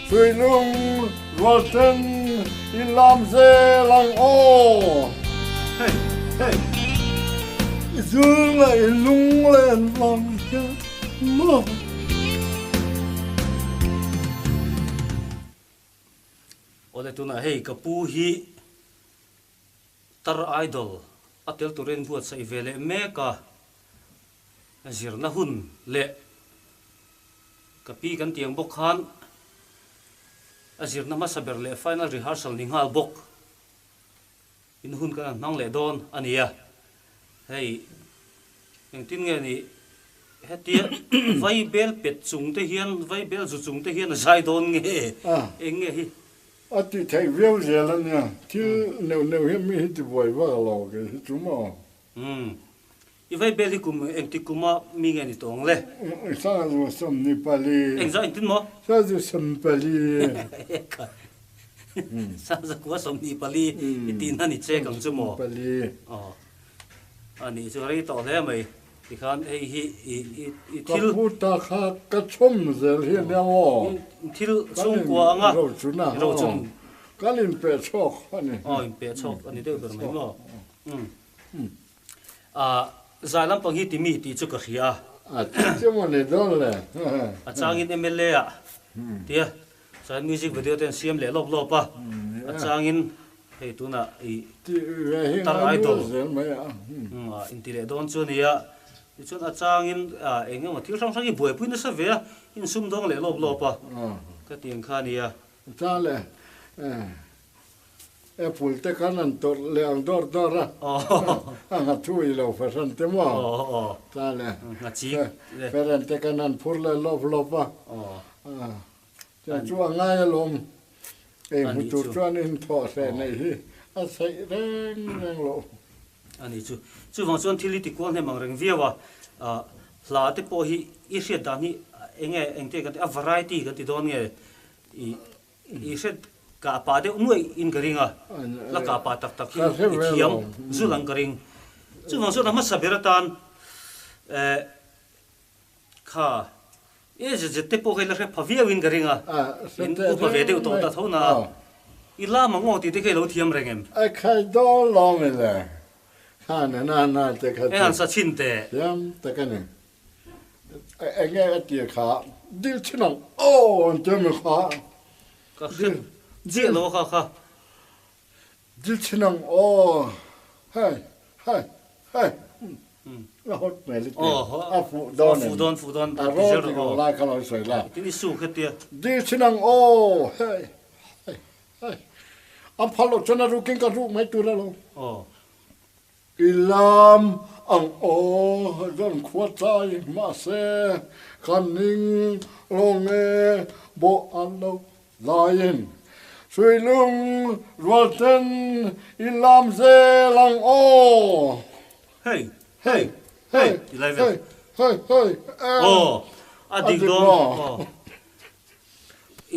Suilung rualten i lam zel ang aw. Hey, hey. I zul leh i lunglen vang hian maw. Awle tunah hei ka pu hi Tar Idol a tel turin buatsaih ve leh mek a, zirna hun leh ka pi kan tiang bawk khan a zirna hmasa ber leh final rehearsal ni nghal bawk in hun kan han hmang leh dawn a ni a. Hei engtin nge ni hetia vai bel pet chung te hian vai bel zu chung te hian a zai dawn nge eng nge hi? A ti theih viau zel a nia, thil neuh neuh hian mi hi ti buai vak a lo kei hi chu maw? Umm. I vai bel hi kum engtik kuma mi nge ni tawng le? Sazu 24. Engzah engtin maw? Sazu 24. Eka. Sazu kua 24 i tihna ni chek ang chu maw? 24. Aw. A nih chu rei tawh hle mai. Tikhan hei hi i i i thil. Ka pu ta kha ka chhawm zel hi ania aw. Thil chhungkua anga. Rochun a. Rochun. Kan inpeh chhawk a ni. Aw inpeh chhawk a ni deuh ber mai maw. Ah zai lampang hi ti mi tih chu ka hria a. A ti chu maw ni dawn le. A changin mla ah tia chuan music video te an siam leh lawp lawp a. A changin hei tunah i tar idol inti leh dawn chu a nia. Tichuan a changin eng emaw thil hrang hrang hi buaipui nasa ve a, insumdawng leh lawp lawp a ka ti ang kha a nia. Chang leh Apple te khan an tawrh leh ang dawr dawr a, a nghathu i lo fahran te maw? Ta le, Feren te khan an phur leh lawp lawp a, tiang chu a ngai alawm, ei hmu tur chuan inthawh hreh neih hi a saih reng reng loh. A ni chu. Chuvang chuan thil i ti kual hnem ang reng viau a, hla te pawh hi i hriat dan hi eng nge engte kan ti a variety kan ti dawn nge i I hre kah pah deuh nuaih in ka ring a, la kah pah tak tak hi i thiam zul ang ka ring. Chuvang chuan a hmasa ber atan eh kha e zet zet te pawh kha i la hre pha viau in ka ring a, in upa ve deuh tawh ta tho na a, i lam ang aw tih te kha i lo thiam reng em? A khai dawn lo mi le, kha na na na te kha chu. Eng an sa chhin teh? Thiam tak a ni. Eng nge a tir kha dil thin ang aw an ti ami kha. Ka hre chiah lo kha kha. Dil thin ang aw hei hei hei a hawt hmel i ti a fuh dawn em? Fuh dawn fuh dawn a rawn ti lo lai kha lo sawi la. Tin i su kha tia. Dil thin ang aw hei hei hei an phal loh chuan a rukin ka ruk mai tur alawm. Aw. I lam ang aw zan khua tlai mahse ka ning lo nge bawh an lo laiin Suilung rualten i lam zel ang aw. Hei hei hei ti lai vel. Hei hei hei aw a dik dawn aw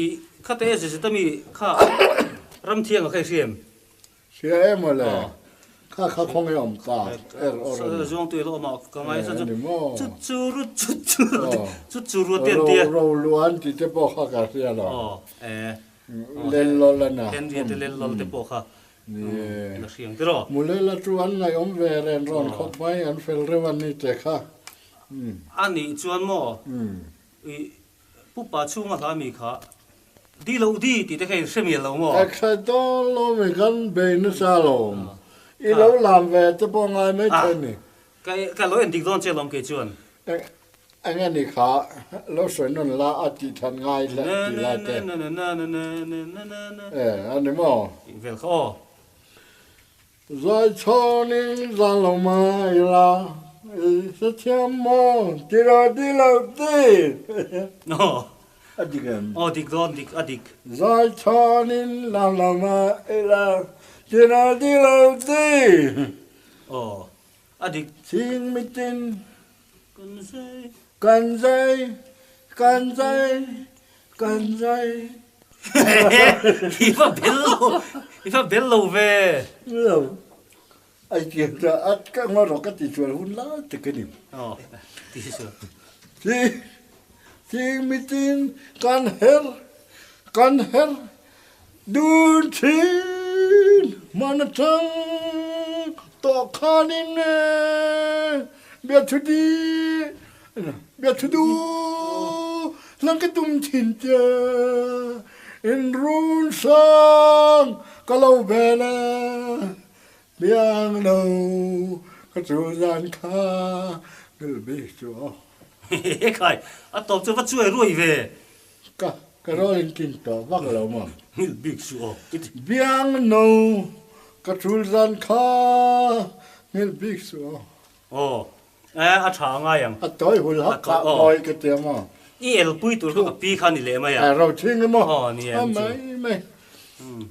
i khate e zet zet ami kha Ramthianga kha i hria em? Hria em aw le, kha kha khaw nge awm ta er awr a ni. Zuang tui lo awm a ka ngai sa chu chu chu ru chu chu chu chu ru te an tia. Ro lu an ti te pawh kha ka hria lo. Lel lawlh a na. Henry te lel lawlh te pawh kha la hriang tiraw. Mulela chu an ngaihawm ve ren rawn khawp mai an fel reuh a ni te kha. A nih chuan maw i Pupa chhunga hla mi kha di lo di tih te kha in hre mial lo maw? Ka hre dawn lo mi kan bei nasa lo. I lo lam ve te pawh ngai mai thei ni. Ka lo en dik dawn che lawm kei chuan. Eng a ni kha lo sawi nawn la a tih that ngai hle tih lai te. E a ni maw? Tih vel kha aw. Zai chhawnin zan lo mai la, i hrethiam maw? Ti lo, ti lo, ti! A dik em? Aw dik dawn, dik, a dik. Zai chhawnin zan lo mai la, ti lo, ti lo, ti! Aw, a dik. Chhing mitin. Kan zai. Kan zai, kan zai, kan zai. I va bel lo, i va bel lo ve. Lo, ai tiang ta a ka ngaw rawh ka ti chuan hun lai tak a ni. Aw, ti sual. Thi, thing mitin kan her. Kan her dun thin hman atang tawh khanin biathu di biathu du hlang ka tum thin che in run sang ka lo vel e biang lo ka chul zan kha ngil bik chu aw. Khai a tawp chu va chuai ruai ve. Ka ka rawl in tlin tawh vak lo maw? Nghilh bik suh aw i ti. Biang no ka tul zan kha nghilh bik suh aw. Aw eh a tha a ngai ang. A tawi hul hak kha mawi ka ti a maw? I elpui tur kha ka pi kha ni leh mai a. Eh ro thing i maw? Aw ni em chu. A mai mai.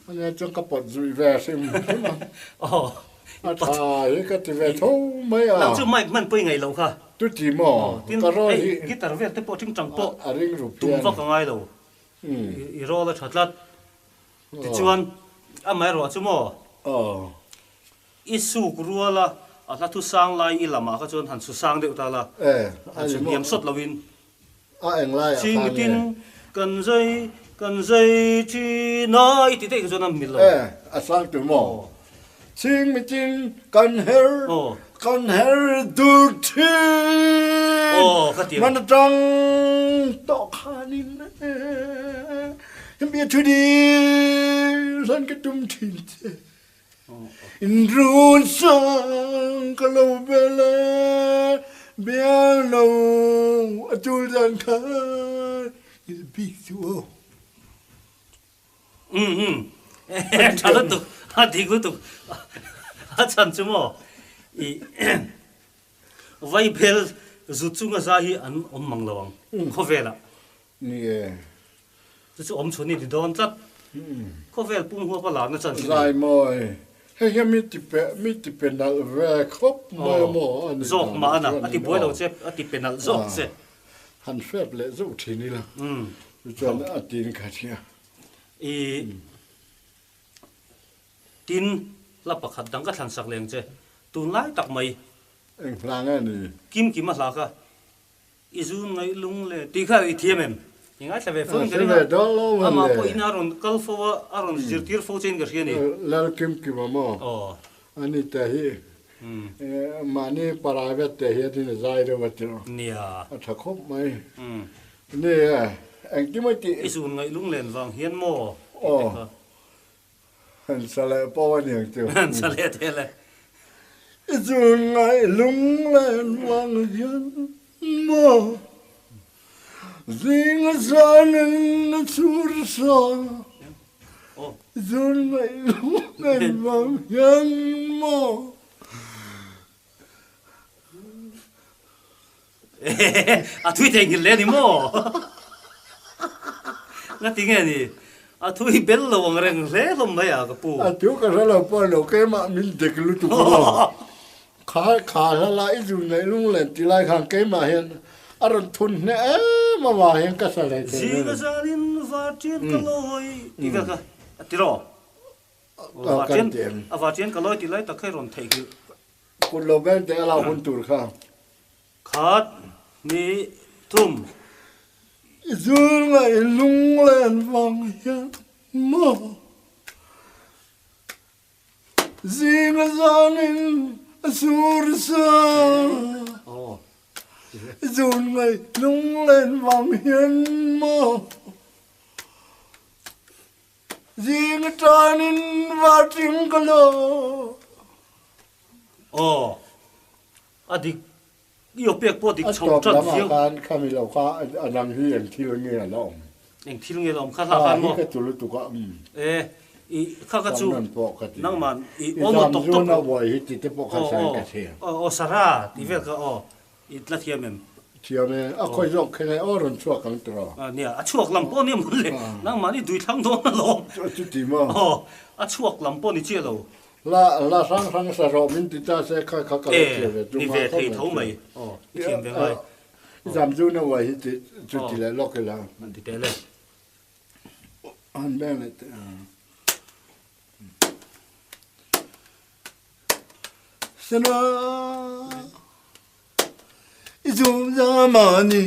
Ania chuan ka pawt zui ve hrim hrim a. Aw. A tha hi ka ti ve tho mai a. Nang chu mic hman pawh i ngaih loh kha. Chuti maw? Tin, Ka rawl hei hi guitar vel te pawh tingtang pawh a ring ru tum phian. vak a ngai lo. I rawl a tha tlat. Tichuan, amaherawh chu maw? I suk rual a, a hla thu sang lai i lamah kha chuan han su sang deuh ta la. Han su hniam sawt loin. A eng laiah khan nge? Chingtin kan zai kan zai thin a i ti daih kha chuan a mil lo. E, a sang tur maw? Chingmitin kan her kan her dur thin. Aw, ka ti ang. Man atang tawh khanin bia thu dil hlan ka tum thin che. In run sang ka lo bel e, biang lo a tul dan khan il bik chu aw. Um um tha lutuk a dik lutuk a chhan chu maw i vaibel zut chunga zai hi an awm mang lo ang khawvelah. Ni e. Chu chu awm chhun i ni dawn tlat. Khawvel pum huap a larna chan chu ni. Zai mawi. Hei hian mi ti pe mi ti pe nalh ve khawp mai a maw a ni. Zawk mah ana a ti buai lo che a ti pe nalh zawk che. Han hrep leh zauh thin ila. Chu chuan a tin kha thia. I tin hla pakhat dang ka thlan sak leng che. Tunlai tak mai. Eng hla nge ni? Kim kim a hla kha. I zun ngaih lung le tih kha i thiam em? I ngaithla ve fo in ka ring a, amah pawh in a rawn kal fo a, a rawn zirtir fo che in ka hria ni. Lal Kim Kim a maw? Aw. Ani te hi mahni private te hian in a zai deuh a tirh. Nia. A tha khawp mai. Ni e, engtin mai tih. I zun ngaih lung len vang hian maw? Tih te kha. An sa leh pawh a niang chu. An sa leh thei le. I zun ngaih lunglen vang hian maw Zing a zanin a chhur sa I zun ngaih lunglen vang hian maw. A thui thei nghilh leh a ni maw? Nga ti nge ni? A thui bel lo ang reng hle hlawm mai a ka pu. A thu ka hre lo pawh lo keimah min dik lutuk maw? Kha kha hla la i zun ngaih lunglen ti lai khan keimah hian a rawn thun hneh em avang hian ka sa hlei thei lo. Zing a zanin var ṭian ka lawi tih vel kha a ti rawh. A var ṭian ka lawi tih lai tak kha i rawn theihnghilh. Kut lo beng teh a lo hun tur kha. Khat, hnih, thum. I zul ngaih lunglen vang hian maw Zing a zanin a sur sa I zul ngaih lunglen vang hian maw Zing atanin vating ka lo. Aw, a dik, i aw pek pawh dik chho ṭan viau. A tawp lamah khan khami lo kha a dang hi eng thil nge a la awm? Eng thil nge a la awm kha hla khan maw? Hi ka tu lutuk a, umm. E, i kha ka chu nangman i aw maw tawk tawk. I zam zun a buai hi ti te pawh kha sain ka hria. Aw, aw, Sarah tih vel kha aw. I tla thiam em? Thiam e, a khawi zawk khen e aw rawn chhuak ang tiraw? A nia, a chhuak lam pawh nia mawn le, nangmahni dui thlang dawn alawm. Chuti maw? Aw, a chhuak lam pawh ni chiah lo. La, la hrang hrang sa rawh min ti ta se kha kha ka lo thiam ve E, ni ve thei tho mai. Aw, i thiam ve ngai. I zam zu na uai hi ti, chuti leh lawk ila. An ti teh le. An beng leh teh. Sana i zum zamani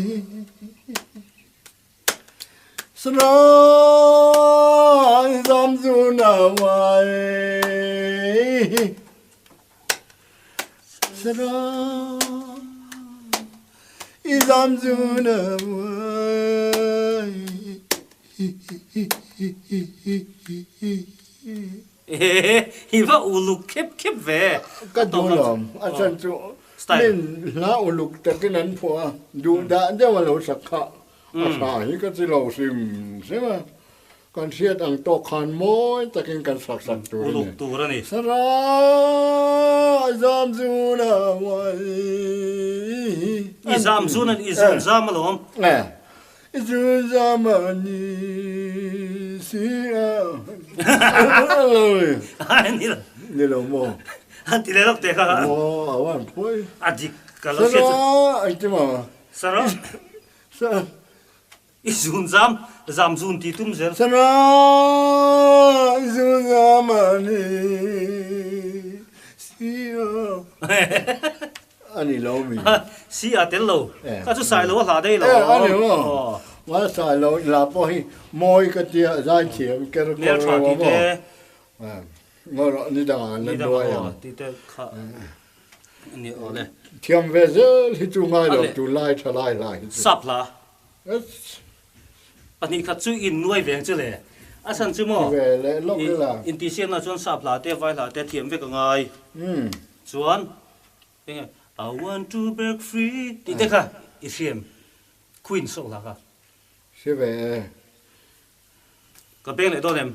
Sana. uai Sara i zam zun a uai I va uluk khep khep ve. Ka duh lawm, a chan chu min hla uluk takin an phuah a, duh dah deuh a lo sak kha a tha hi ka chi lo hrim hrim a, kan hriat ang tawk khan mawi takin kan sak sak tur a ni. Uluk tur a ni. Sara zam zun a uai. I zam zun a ni, i zun zam alawm. I zun zam a ni si a. Ni lo. Ni lo maw? An ti leh lawk teh kha. Maw a wan phawi. A dik ka lo hriat chu. Sara an ti maw? Sara. Sara. I zun zam, zam zun ti tum zel. Sara i zun zam a ni si a. A ni lo mi. Si a tel lo. Kha chu sai lo a hlah daih lo. A ni maw? Mahse sai lo hla pawh hi mawi ka tia zai thiam ker kawr lo a maw? Ngaw rawh ni dangah an la nuai ang. Ti te kha ni aw le. Thiam ve zel hi chu ngai lo tunlai tha lai hla hi chu. Sap hla. 2 khat chu in nuai veng chu le. A chhan chu maw? Ve leh lawk ila. Intihsiakna chuan sap hla te vai hla te thiam vek a ngai. Chuan Enge I want to break free tih te kha i hriam Queen sawk la kha. Hre ve e. Ka beng leh dawn em?